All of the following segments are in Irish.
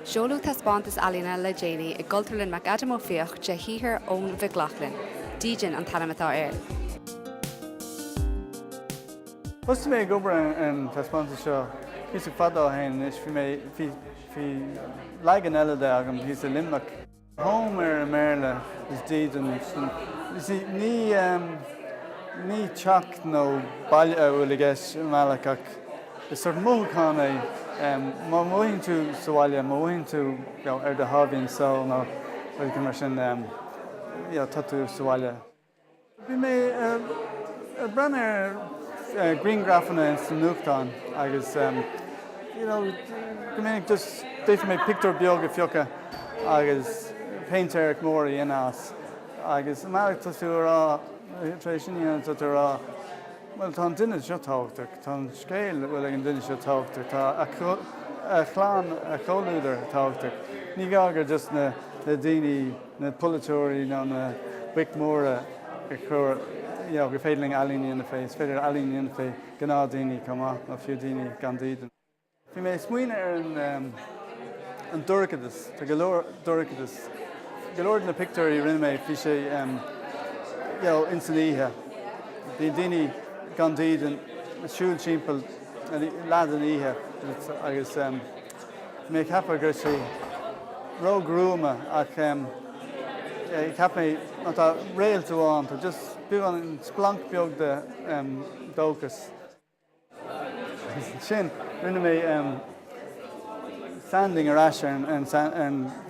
Seoladh taispeántas ealaíne le déanaí i gCultúrlann McAdam Ó Fiaich de shaothar Eoin Mhic Lochlainn. Dídean an t-ainm atá air. Thosaigh mé ag obair ar an taispeántas seo píosa fada ó shin anois. Bhí mé, bhí, bhí leagan eile de agam thíos i Luimneach. Home ar an mBéarla is dídean. You see, ní, ní teach nó baile a bhfuil i gceist i mbealach ach is sort mothúchán é. Má mhothaíonn tú sa bhaile, má mhothaíonn tú you know, ar do sháimhín só nó rud éigin mar sin, you know, tá tú sa bhaile. Bhí mé ag breathnú ar grianghrafanna sna nuachtáin agus you know go minic just d'fhéadfadh mé pictiúr beag a phiocadh agus péintéireacht mór a dhéanamh as agus i mbealach tá tú a rá tar éis sin a dhéanamh tá tú a rá Bhuel, tá an duine seo tábhachtach, tá an scéal a bhfuil ag an duine seo tábhachtach, tá a chlann, a chomhluadar tábhachtach. Ní gá gur just na daoine, na polaiteoirí nó na boic mhóra a chur, you know, gur féidir linn ealaín a dhéanamh fé, is féidir ealaín a dhéanamh fé gnáthdhaoine chomh maith, nó fiú daoine gan dídean. Bhí mé ag smaoineamh ar an dorchadas, tá go leor dorchadas, go leor de na pictiúirí a rinne mé bhí sé you know ins an oíche. Bhí daoine gan dídean ag siúl timpeall leath den oíche agus bhí mé ag ceapadh go raibh sé ró-ghruama ach cheap mé má tá réalt amháin, tá just beagán, splanc beag de dóchas. Ansin rinne mé sanding ar ais ar an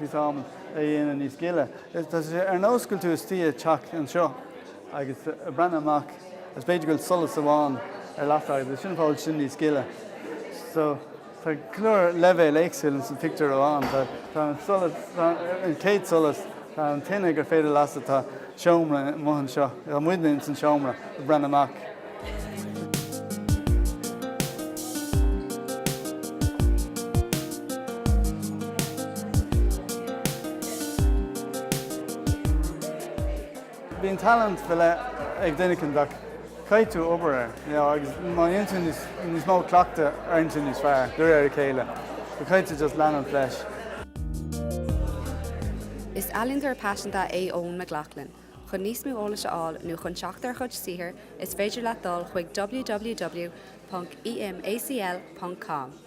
phíosa adhmaid é a dhéanamh níos gile. Tá sé ar nós go bhfuil tú istigh i dteach anseo agus ag breathnú amach agus b'fhéidir go bhfuil solas amháin ar lasadh agus sin an fáth sin níos gile. So tá go leor leibhéal éagsúil ins an pictiúr amháin. Tá an solas, tá an chéad solas, tá an tine gur féidir lasadh, tá seomra amuigh anseo, tá muidne ins an seomra ag breathnú amach. Bíonn talent faoi leith ag duine éicint ach caithfidh tú obair air, you know, agus má dhéanann tú níos, níos mó cleachtaidh éiríonn tú níos fearr de réir a chéile. So caithfidh tú just leanúint leis. Is ealaíontóir paiseanta é Eoin McLaughlin. Chun níos mó eolais a fháil nó chun teacht ar a chuid saothair, is féidir leat dul chuig www.emacl.com.